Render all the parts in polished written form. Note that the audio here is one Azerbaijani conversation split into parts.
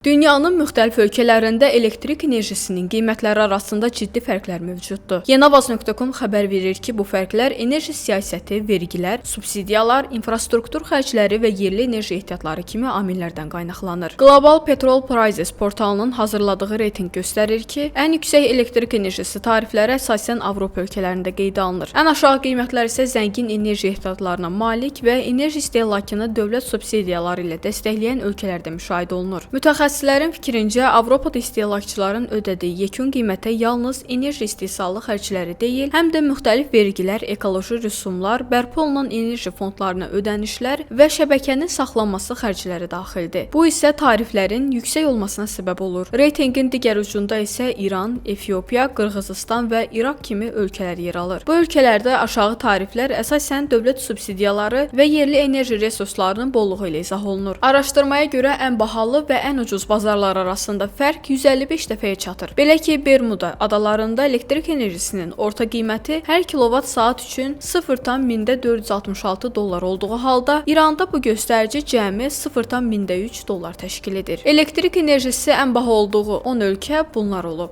Dünyanın müxtəlif ölkələrində elektrik enerjisinin qiymətləri arasında ciddi fərqlər mövcuddur. Yenavaz.com xəbər verir ki, bu fərqlər enerji siyasəti, vergilər, subsidiyalar, infrastruktur xərcləri və yerli enerji ehtiyatları kimi amillərdən qaynaqlanır. Global Petrol Prices portalının hazırladığı reytinq göstərir ki, ən yüksək elektrik enerjisi tarifləri əsasən Avropa ölkələrində qeydə alınır. Ən aşağı qiymətlər isə zəngin enerji ehtiyatlarına malik və enerji istehlakını dövlət subsidiyaları ilə dəstəkləyən ölkələrdə müşahidə olunur. Mütəxəssislərin fikrincə, Avropada istehlakçıların ödədiyi yekun qiymətə yalnız enerji istehsalı xərcləri deyil, həm də müxtəlif vergilər, ekoloji rüsumlar, bərpa olunan enerji fondlarına ödənişlər və şəbəkənin saxlanması xərcləri daxildir. Bu isə tariflərin yüksək olmasına səbəb olur. Reytinqin digər ucunda isə İran, Efiopiya, Qırğızıstan və İraq kimi ölkələr yer alır. Bu ölkələrdə aşağı tariflər əsasən dövlət subsidiyaları və yerli enerji resurslarının bolluğu ilə izah olunur. Araşdırmaya görə ən bahalı və ən ucuz bazarlar arasında fərq 155 dəfəyə çatır. Belə ki, Bermuda adalarında elektrik enerjisinin orta qiyməti hər kilovat saat üçün 0,466 dollar olduğu halda İranda bu göstərici cəmi 0,3 dollar təşkil edir. Elektrik enerjisi ən baha olduğu 10 ölkə bunlar olub.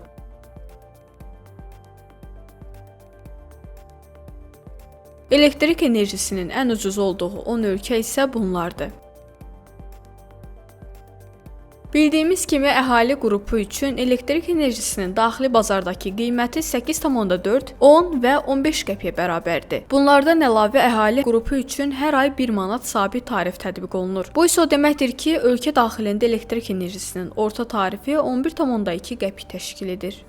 Elektrik enerjisinin ən ucuz olduğu 10 ölkə isə bunlardır. Bildiyimiz kimi əhali qrupu üçün elektrik enerjisinin daxili bazardakı qiyməti 8,4, 10 və 15 qəpiyə bərabərdir. Bunlardan əlavə əhali qrupu üçün hər ay 1 manat sabit tarif tətbiq olunur. Bu isə o deməkdir ki, ölkə daxilində elektrik enerjisinin orta tarifi 11,2 qəpik təşkil edir.